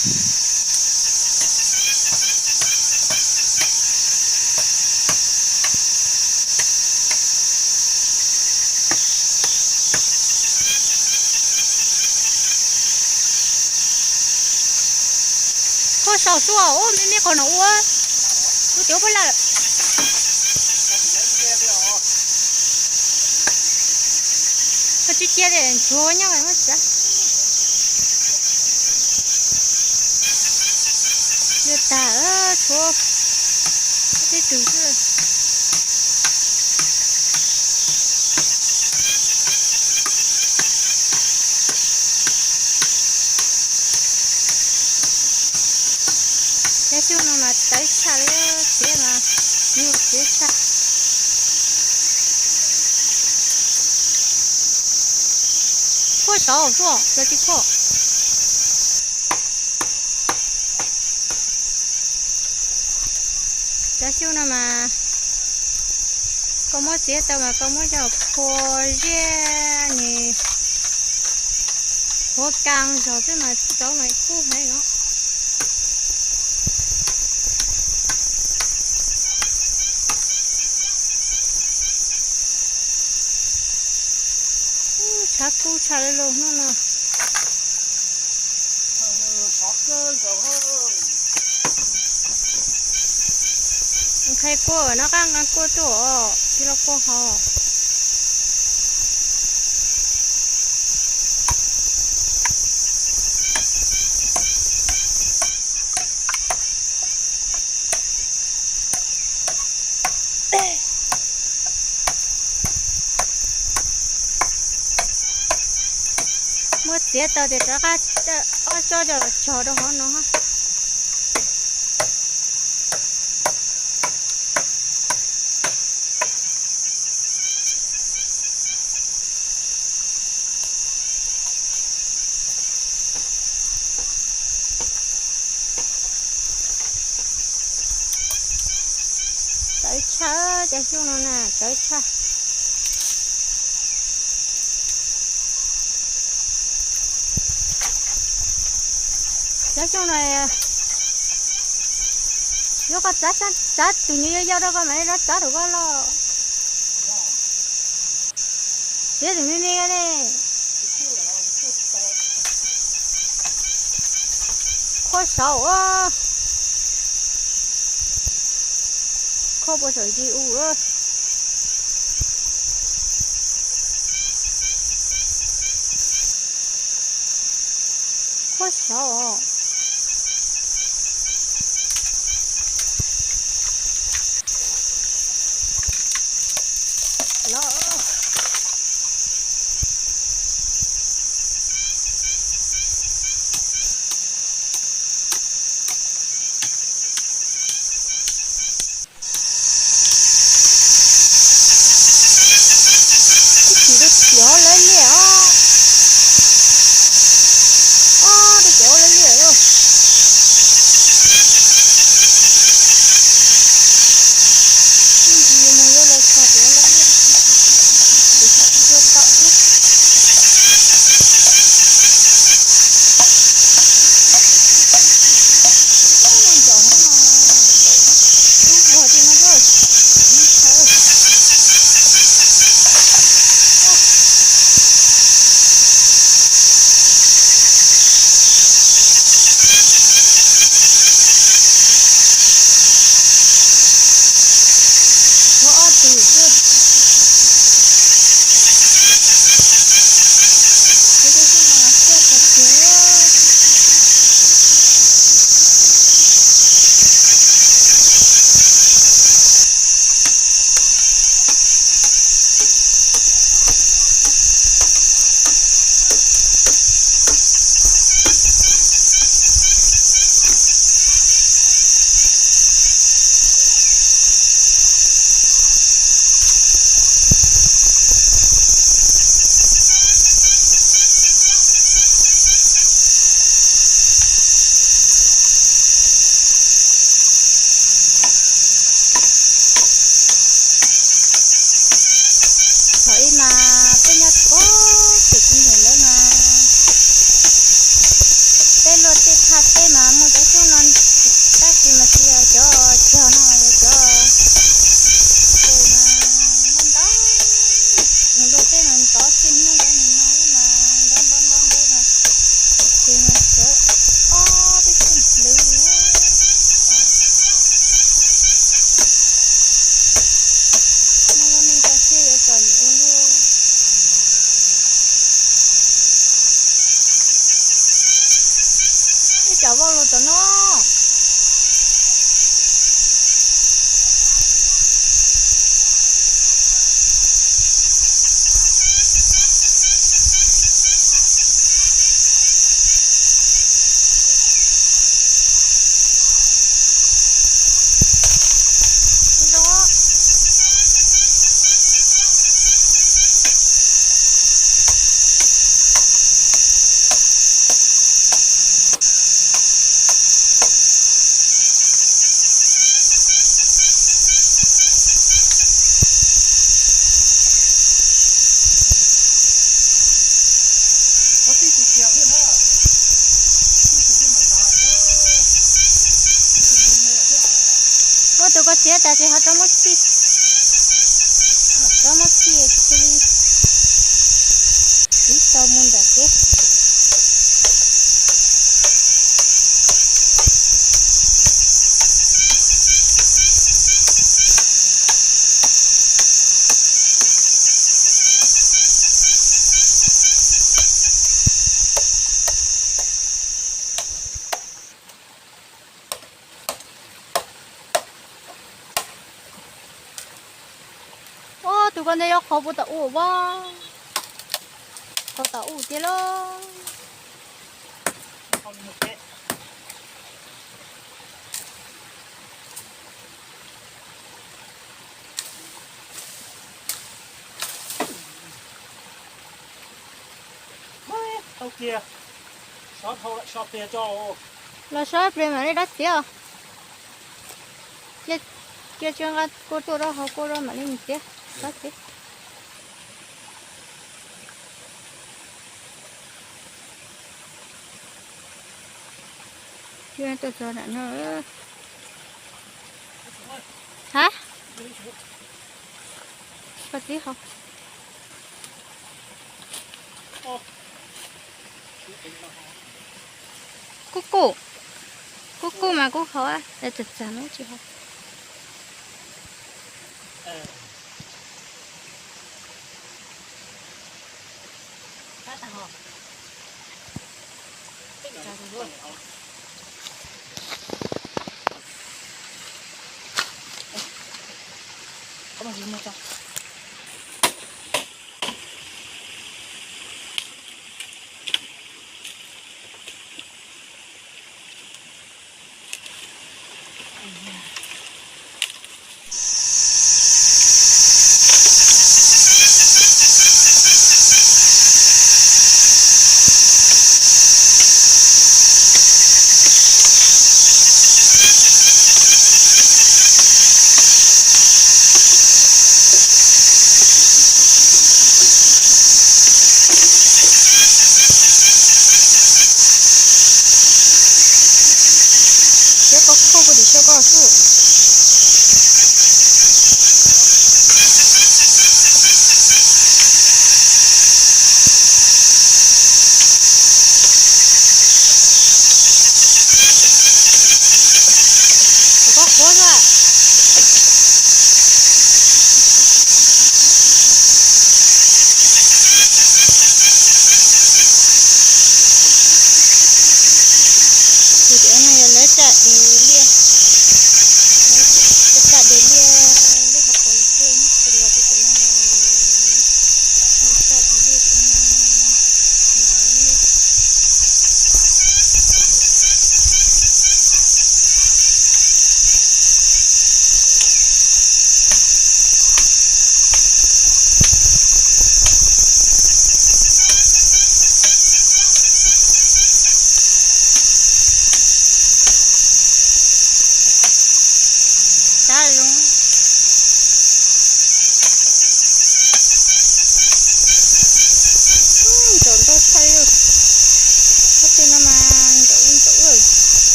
Khuaj saum xwb os, ua me me qhov no ua, kuv tias ua pab lawm. Koj tsis cia li nchuav nyob muab tsav. Yuav tag, tshuav tej tug xwb. Cov xyoob no mas tawv tshaj li, txiav mas nyuaj txiav tshaj. Khuaj saud xwb, cov tsis khuaj. Cov xyoob no mas koj muab txiav tau mas koj muab coj phua ziab nws huav kas zog xwb mas tau mas kub heev os. Tshav kub tshaj li lus hnub no. Nqhis kua no qab nqa kua tuaj os, tsis los kua hauv. Muab txiav tau ces rov qab ob tsob coj los tso rau hauv no. Tawv tshaj, cov xyoob no na tawv tshaj. Cov xyoob no yuav koj txav, txav tus nyuam yau yau rau koj mam li rov txav rau koj los. Txiav tus me me li. Khuaj saud, khuaj puas saum ntsis u. Khuaj saud. Los. Ib chim rau tiav lawv liaj os. Ob, rau tiav lawv liaj. Vauj los tom no. Muab tus ko txiav tas ces ho rov muab xij, rov muab xij xwb li. Txiv tau mus nram teb. Ua tus ko ntawd yuav qhov puas tam u ua, qhov tam u tiag lauj. Tau kiag, sov dhau lawm, sov pliag tso. Los sov pliag mam li dab txiav os. Cia, cia tsw nqa kua tuaj rau hauv kua rau mam li mus txiav, sov txiav. Tuaj txog nram no. Hab, koj txiv hau. Kuj kuj, kuj kuj mas kuj hau, txawm txawm mas tsis hau.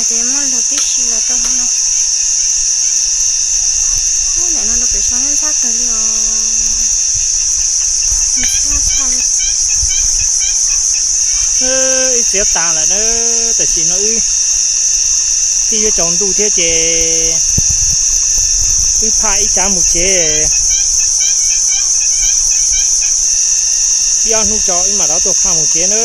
Ces muaj lawg tib si los rau hauv no. Ub, ntawm no rau pem saum no ntxhab kawg li os. Ntxhab tshaj li. Wb txiav tas lawm na, tam sim no wb twb yuav tsaus ntuj thiab ces wb phaj ib tshav mus tsev. Ib ob hnub tso wb mam rov tuaj phaj mus tsev na.